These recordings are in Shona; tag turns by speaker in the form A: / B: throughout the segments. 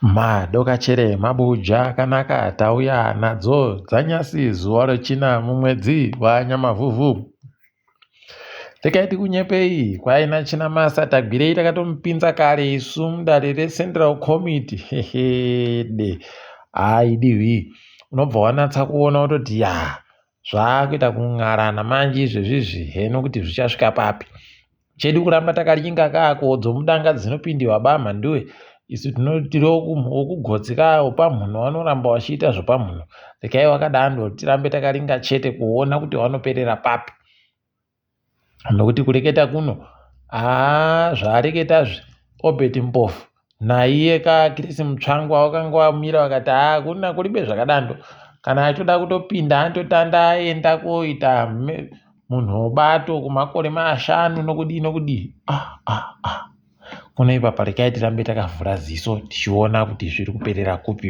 A: Madokachere mabuja akanaka tauya nadzo dzanyasi zuva rechina mumwedzi waNyamavhuvhu. Regai tikunyepei kwaina Chinamasa Tagwirei takatomupinza kare isu mudare reCentral Committee hehede haidiwi unobva wanatsa kuona wototi ya zvakuita kun'arana manje izvezvizvi heno kuti zvichasvika papi. Chedu kuramba takaringa ka ko dzomudanga dzinopindiwa ba mhanduwe isu tiri wokugotsi ka wopamhuno vanoramba vachiita zvopamhuno regai wakadando tirambe takaringa chete kuona kuti vanoperera papi nokuti kureketa kuno haa zvaareketazve Obert Mpofu naiye ka Chris Mutsvangwa wakanga wamira vakati haa kuna kuribe zvakadando kana achitoda kutopinda anototanda aenda koita munhu wobato kumakore mashanu nokudii nokudii ah, ah, ah. Kuno ipapa rekai tirambe takavhura ziso tichiona kuti zviri kuperera kupi.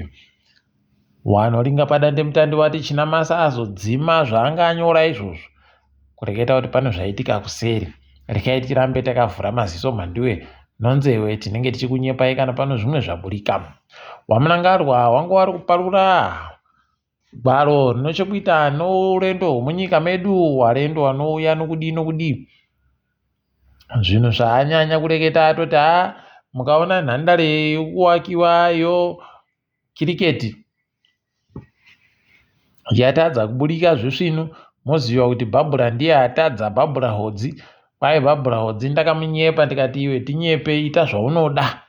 A: Wanoringa padandemutande wati Chinamasa azodzima zvaanga anyora izvozvo kureketa kuti pane zvaitika kuseri. Rekai tirambe takavhura maziso mhanduwe nonzewe tinenge tichikunyepai kana pano zvimwe zvaburika. Wamunangarwa wanga wari kuparura gwaro rine chekuita nourendo hwemunyika medu warendo wanouya nokudii nokudii zvinhu zvaanyanya kureketa atoti ha mukaona nhandare yekuwakiwa yo kiriketi yatadza kuburika zvisvinu moziva kuti bhabhura ndiye atadza bhabhura hodzi kwai bhabhura hodzi ndakamunyepa ndikati iwe tinyepe ita zvaunoda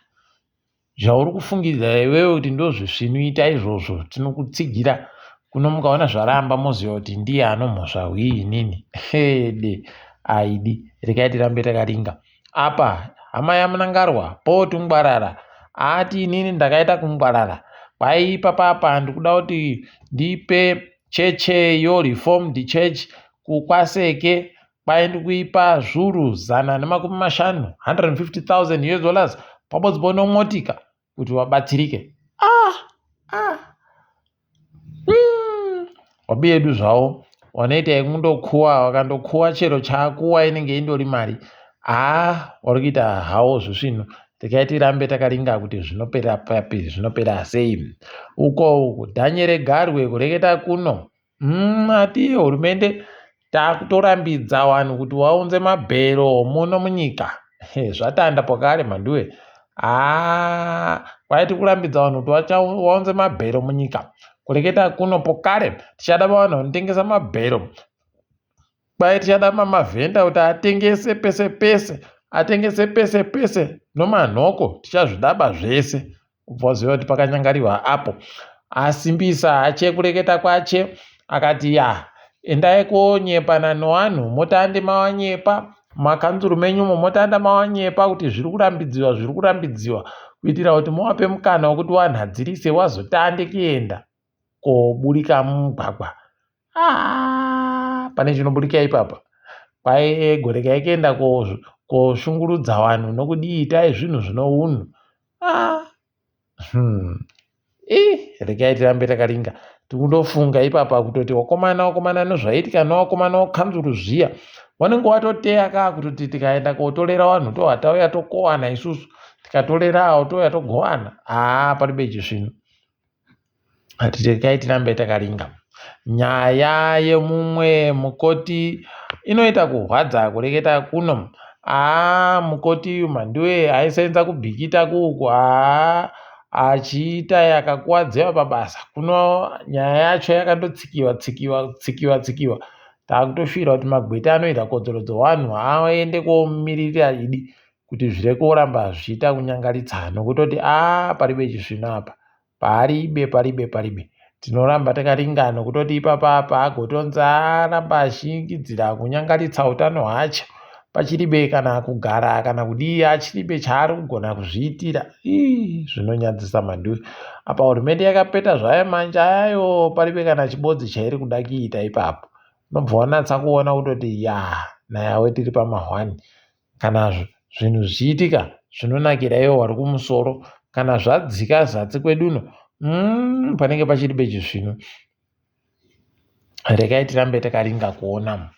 A: Zvauri kufungidzira iwewe kuti ndozvisvinu ita izvozvo tinokutsigira kuno mukaona zvaramba moziva kuti ndiye anomhosva hwii inini hede aidi rekai tirambe takaringa apa hama yamunangarwa potungwarara ati inini ndakaita kungwarara kwai ipapa apa ndikuda kuti ndipe cheche yo reformed church kukwaseke Kwai ndikuipa zvuru 150, 150,000 US dollars pabodzi ponomotika kuti wabatsirike. Ah, ah. Mm. Wabi yedu zvawo wanoita yekundokuwa wakandokuwa chero chaakuwa inenge indori mari haa wari kuita hawo zvisvinu regai tirambe takaringa kuti zvinopera papi zvinopera sei uko dhanyere garwe kureketa kuno Umm ati hurumende takutorambidza vanhu kuti vaunze mabhero muno munyika zvatanda pakare mhanduwe haa kwaiti kurambidza vanhu kuti vaunze mabhero munyika kureketa kuno pokare tichada vanhu vanotengesa mabhero kwai tichada mamavhenda kuti atengese pese pese atengese pese pese nomanhoko tichazvidaba zvese Ubva waziva kuti pakanyangariwa apo. Asimbisa hache kureketa kwache akati ya endai konyepana nowanhu motande mawanyepa mumakanzuru menyumo motanda mawanyepa kuti zviri kurambidziwa zviri kurambidziwa kuitira kuti muwape mukana wekuti wanhadzirise wazotande kuenda koburika mumugwagwa ah, pane chinoburika ipapa kwai ego regai kuenda koshungurudza vanhu nokudii itai zvinhu zvino unhu ah. hmm. Ih, regai tirambe takaringa tikundofunga ipapa kutoti wakomana wakomana nozvaiitika nowakomana wakanzuru zviya wanenge watoteya kaa kutoti tikaenda kotorera vanhu toha tauya tokowana isusu tikatorera awo touya togowana haa paribe chisvinu Regai tirambe takaringa. Nyaya yemumwe mukoti inoita kurwadza kureketa kuno. Haa mukoti uyu mhanduwe aisenza kuBikita kuuku haa achiita yakakuwadziwa pabasa. Kuno nyaya yacho yakandotsikiwa tsikiwa tsikiwa tsikiwa. Takutoshuvira kuti magweta anoita kodzero dzevanhu aende komiririra idi kuti zvirege kuramba zvichiita kunyangaritsa nokutoti aa paribe chisvinu apa. Paribe paribe paribe. Tinoramba takaringa nokutoti ipapa apa agotonzi aramba achingidzira kunyangaritsa utano hwacho pachiribe kana kugara kana kudii achiribe chaari kugona kuzviitira. Ii zvinonyadzisa mhanduwe. Apa hurumende yakapeta zvayo manje ayayo paribe kana chibodzi chairi kuda kuita ipapo. Unobva wanatsa kuona kutoti yaa nayawe tiri pamahwani. Kana zvinhu zvichiitika zvinonakira ivo vari kumusoro kana zvadzika zatsi kwedu uno mm, panenge pachiri pechisvinu regai tirambe takaringa kuona.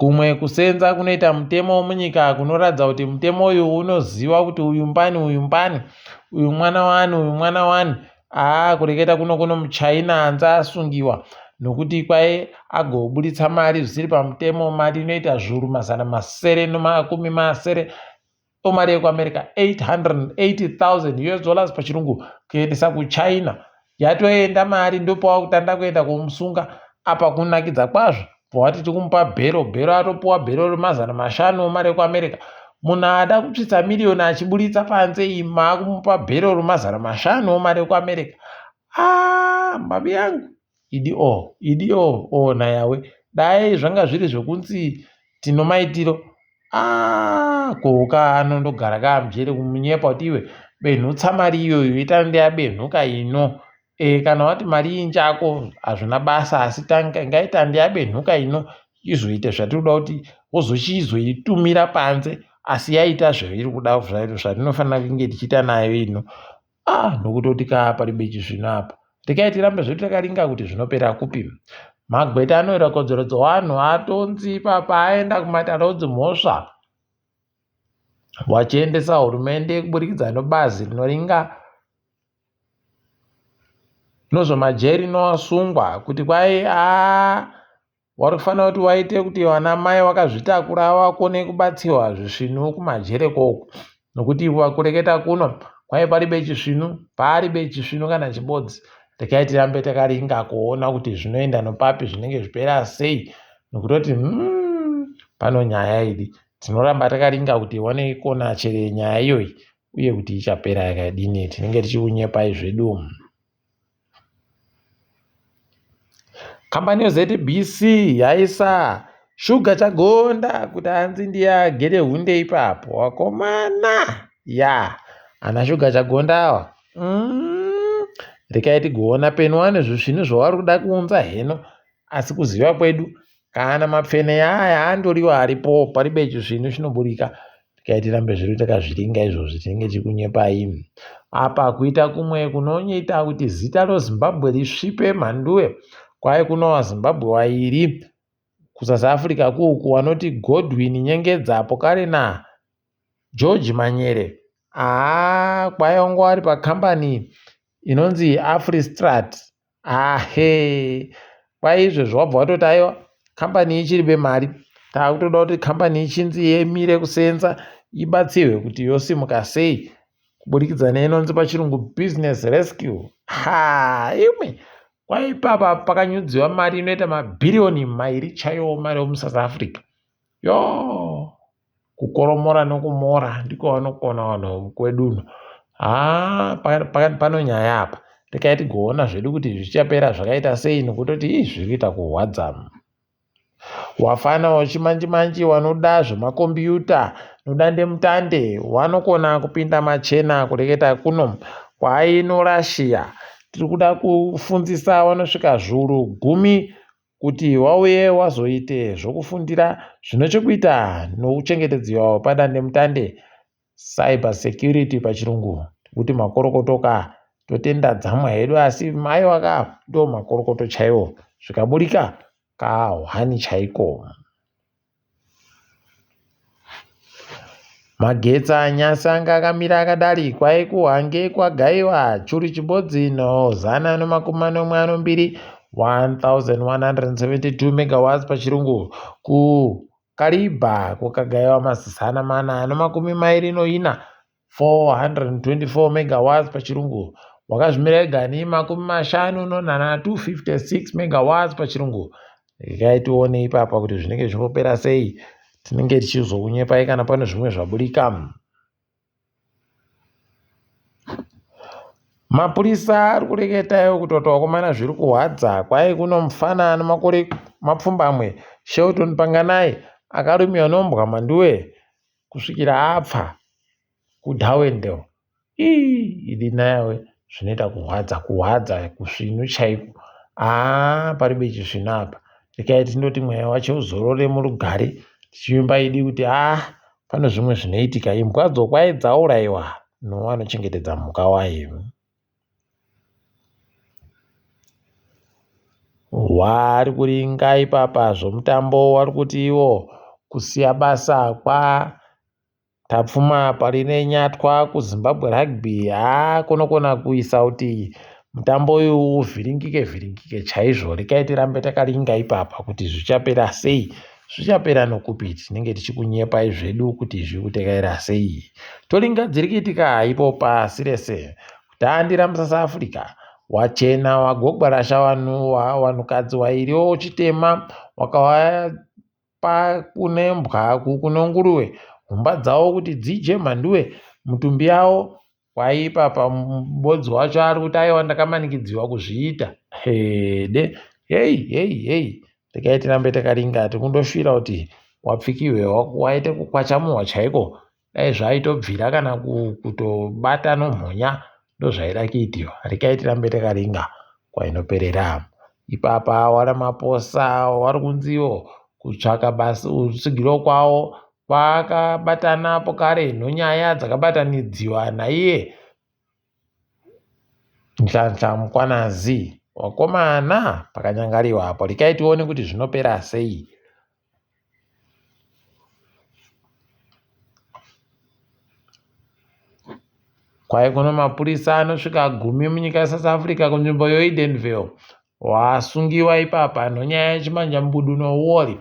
A: Kumwe kusenza kunoita mutemo wemunyika kunoratidza kuti mutemo uyu unoziva kuti uyu mbani uyu mbani uyu mwana wani uyu mwana wani aa kureketa kuno kuno muchina anzi asungiwa nokuti kwai agoburitsa mari zvisiri pamutemo mari inoita zviuru 660 omari yekuAmerica 880,000 US dollars pachirungu kuendesa kuChina yatoenda mari ndopawakutanda kuenda komusunga apa kunakidza kwazvo bvawati tikumupa bhero bhero atopuwa bhero remazana mashanu omari yekuAmerica munhu ada kutsvitsa miriyoni achiburitsa panze iyi maakumupa bhero remazana mashanu omari yekuAmerica aa mbabi yangu idi o idi o o nayawe dai zvanga zviri zvekunzi tino maitiro aa koka anondogara kaamujere kumunyepa kuti iwe benhutsa mari iyoyo itande yabenhuka ino e, kana wati mari iyi njako hazvina basa asi ngaitande yabenhuka ino izoite zvatiri kuda kuti wozochizoitumira panze asi yaita zvairi kuda zvatinofanira kunge tichiita nayo ino ah nokutoti kaa pari chizvino apa rekai tirambe zvedu takaringa kuti zvinopera kupi magweta anoera kodzero dzevanhu atonzi ipapa aenda kumatare edzimhosva vachiendesa hurumende kuburikidza nebazi rinoringa nozvemajeri novasungwa kuti kwai aa Wari kufanira kuti waite kuti vana mai wakazvitakura vakone kubatsirwa zvisvinu kumajere ikoko nokuti kureketa kuno kwai paribe chisvinu paribe chisvinu kana chibodzi rekai tirambe takaringa kuona kuti zvinoenda nopapi zvinenge zvipera sei nokutoti hmm, pano nyaya idi tinoramba takaringa kuti wanoikona chere nyaya iyoyi uye kuti ichapera yakadini tinenge tichikunyepai zvedu. Kambani yeZBC yaisa shuga chagonda kuti hanzi ndiye agere hunde ipapo wakomana ya ana shuga chagonda awa mm. Rekai tigoona penu wane zvisvinu zvavari kuda kuunza heno asi kuziva kwedu kana mapfene aya andoriwo aripo paribe chisvinu chinoburika tikai tirambe zvedu takazviringa izvozvi tinenge tichikunyepai apa kuita kumwe kunonyeita kuti zita rozimbabwe risvipe mhanduwe kwai kunowa zimbabwe wairi kusouth africa kuuku wanoti godwin nyengedza pokare na george manyere haa kwai wanga wari pakambani inonzi afristrat Ahe kwai izvezvi wabva watoti aiwa kambani ichiri bemari takutoda kuti kambani ichinzi imire kusenza ibatsirwe kuti yosimuka sei kuburikidza neinonzi pachirungu business rescue ha imwe kwai ipapa pakanyudziwa mari inoita mabhiriyoni mairi chaiwo mari yomusouth africa yoo kukoromora nokumora ndiko vanokona vanhu kwedu uno haa pano nyaya apa rekai tigoona zvedu kuti zvichapera zvakaita sei nokutoti ii zviri kuita kurwadza wafana wechimanji manji wanoda zvemakombiyuta nodandemutande wanokona kupinda machena kureketa kuno kwaino Russia tiri kuda kufundzisa vanosvika zviuru gumi kuti wauye wazoite zvokufundira zvine chekuita nokuchengetedziwa padandemutande cyber security pachirungu kuti makorokoto ka totenda dzamwa hedu asi aiwa ka ndo makorokoto chaiwo zvikaburika kahwani chaiko. Magetsi anyasi anga akamira akadari kwai kuHwange kwagaiwa churu chibodzi nozana nomakumi manomwe anombiri 1172 megawatts pachirungu kuKariba kukagaiwa mazana mana nomakumi mairi noina 424 megawatts pachirungu wakazvimira ega ni 54 256 megawatts pachirungu regai tione ipapa kuti zvinenge zvichingopera sei tinenge tichizokunyepai kana pane zvimwe zvaburika mapurisa ari kureketa iwo kutoti vakomana zviri kuhwadza kwai kuno mufana ane makore mapfumbamwe shelton panganai akarumiwa nombwa manduwe kusvikira apfa kuDarwendale ii idi nawe zvinoita kurwadza kurwadza kusvinu chaiko haa paribe chisvinu apa rekai tindoti mweya wacho uzorore murugare tichivimba idi kuti haa pane zvimwe zvinoitika imbwadzo kwai dzauraiwa nowanochengetedza mhuka wayo. Wari kuringa ipapa zvomutambo wari kuti iwo kusiya basa kwa Tapfuma Parirenyatwa kuZimbabwe Rugby haa kunokona kuisa kuti mutambo uyu uvhiringike vhiringike chaizvo. Rekai tirambe takaringa ipapa kuti zvichapera sei. Zvichapera nokupi tinenge tichikunyepai zvedu kuti zviri kutekaira sei. Toringa dziri kuitika ipo pasi rese. Kutandira musasa Africa wachena wagogwarasha vanhu vanhukadzi wairiwo chitema wakava pa kune mbwa kune nguruve humba dzavo kuti dzidye mhanduwe mutumbi yavo kwaipa pamubodzi wacho ari kuti aiwa ndakamanikidziwa kuzviita hede hei hei hei regai tirambe takaringa tikundosvira kuti wapfikihwe waite kukwachamuhwa chaiko dai zvaitobvira kana kutobata nomhonya ndozvaida kuitiwa regai tirambe takaringa kwainoperera ipapa waRamaphosa wari kunziwo kutsvaka basa rutsigiro kwavo kwakabatana pokare nonyaya dzakabatanidziwa naiye Nhlanhla Mkwanazi wakomana pakanyangariwa apo regai tione kuti zvinopera sei Kwai kuno mapurisa anosvika gumi munyika yeSouth Africa kunzvimbo yeEdenvale wasungiwa ipapa nonyaya yechimanjambudu nouwori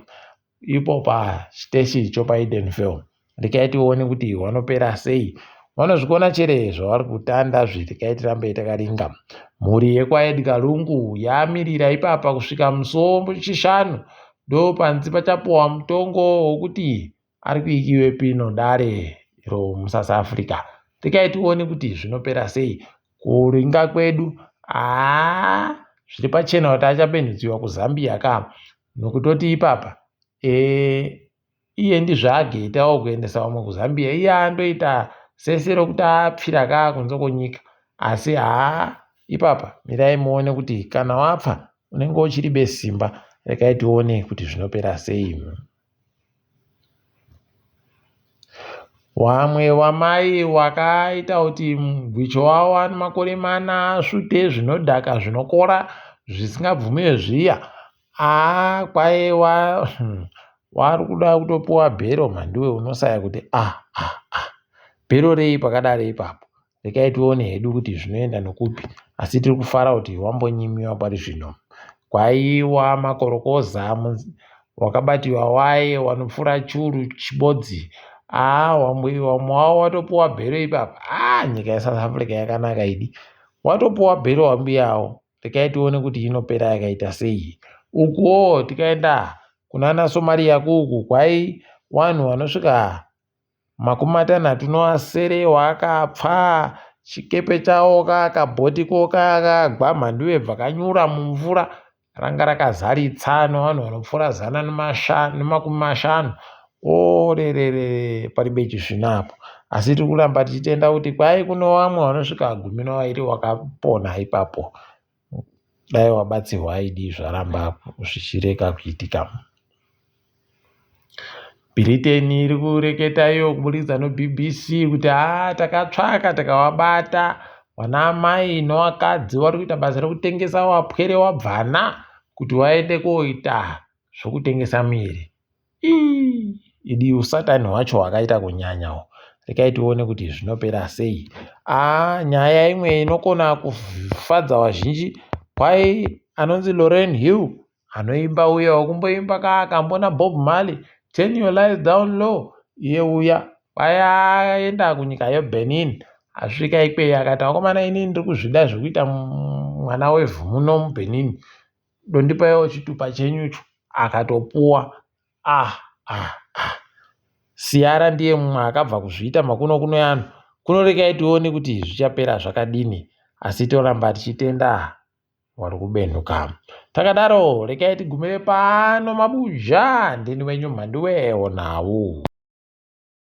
A: ipo pachiteshi chopaEdenvale. Rekai tione kuti wanopera sei. Vanozvikona chere zvavari kutanda zvi rekai tirambe takaringa. Mhuri yekwaEdgar Lungu yamirira ipapa kusvika musi weChishanu ndopanzi pachapuwa mutongo wekuti ari kuikiwepi nodare iro muSouth Africa. Rekai tione kuti zvinopera sei. Kuringa kwedu haa zviri pachena kuti achabenhudziwa kuZambia ka nokutoti ipapa e, iye ndizvo ageitawo kuendesa vamwe kuZambia iye andoita sese rokuti apfira ka kunze kwenyika asi haa ipapa mirai muone kuti kana wapfa unenge uchiri besimba rekai tione kuti zvinopera sei. Wamwe wamai wakaita kuti mugwicho wavo ane makore mana asvute zvinodhaka zvinokora zvisingabvumiwe zviya. Haa kwaye wa wari kuda kutopuwa bhero mhanduwe unosaya kuti ah ah ah bhero rei pakadaro ipapo. Rekai tione hedu kuti zvinoenda nokupi asi tiri kufara kuti wambonyimiwa pari zvino. Kwaiwa makorokoza wakabatiwa waye wanopfura churu chibodzi aa wamwe wavo watopuwa bhero ipapa aa nyika yeSouth Africa yakanaka idi watopuwa bhero wambuya avo rekai tione kuti inopera yakaita sei ukuwo tikaenda kunana Somalia kuku kwai vanhu vanosvika Makumatanhatu noasere wakapfa chikepe chawo kakabhoti ko kakagwamha ndiwe bvakanyura mumvura ranga rakazaritsa nevanhu vanopfuura zana nemakumi mashanu orerere paribe chisvina apo asi tiri kuramba tichitenda kuti kwai kuno vamwe vanosvika gumi novairi wakapona ipapo dai wabatsirwa aidi zvaramba zvichirega kuitika. Britain iri kureketa iyo kuburikidza neBBC kuti haa takatsvaka tikavabata vana amai nevakadzi vari kuita basa rekutengesa wapwere wabvana kuti vaende koita zvokutengesa miviri. Ii idi usatani hwacho hwakaita kunyanya uhu. Rekai tione kuti zvinopera sei. Aa nyaya imwe inokona kufadza vazhinji kwai anonzi Lorraine Hill Anoimba uya wekumboimba ka kambo naBob Marley turn your lights down low iye uya kwai aenda kunyika yeBenin asvika ikweyo akati vakomana inini ndiri kuzvida zvekuita mwana wevhu muno muBenin dondipaiwo chitupa chenyucho akatopuwa ah ah ah Siyara ndiye mumwe akabva kuzviita makuno kuno yano kunorekai tione kuti zvichapera zvakadini asi toramba tichitenda wari kubenhuka. Takadaro rekai tigumire pano mabuja ndini wenyu mhanduwe nhau.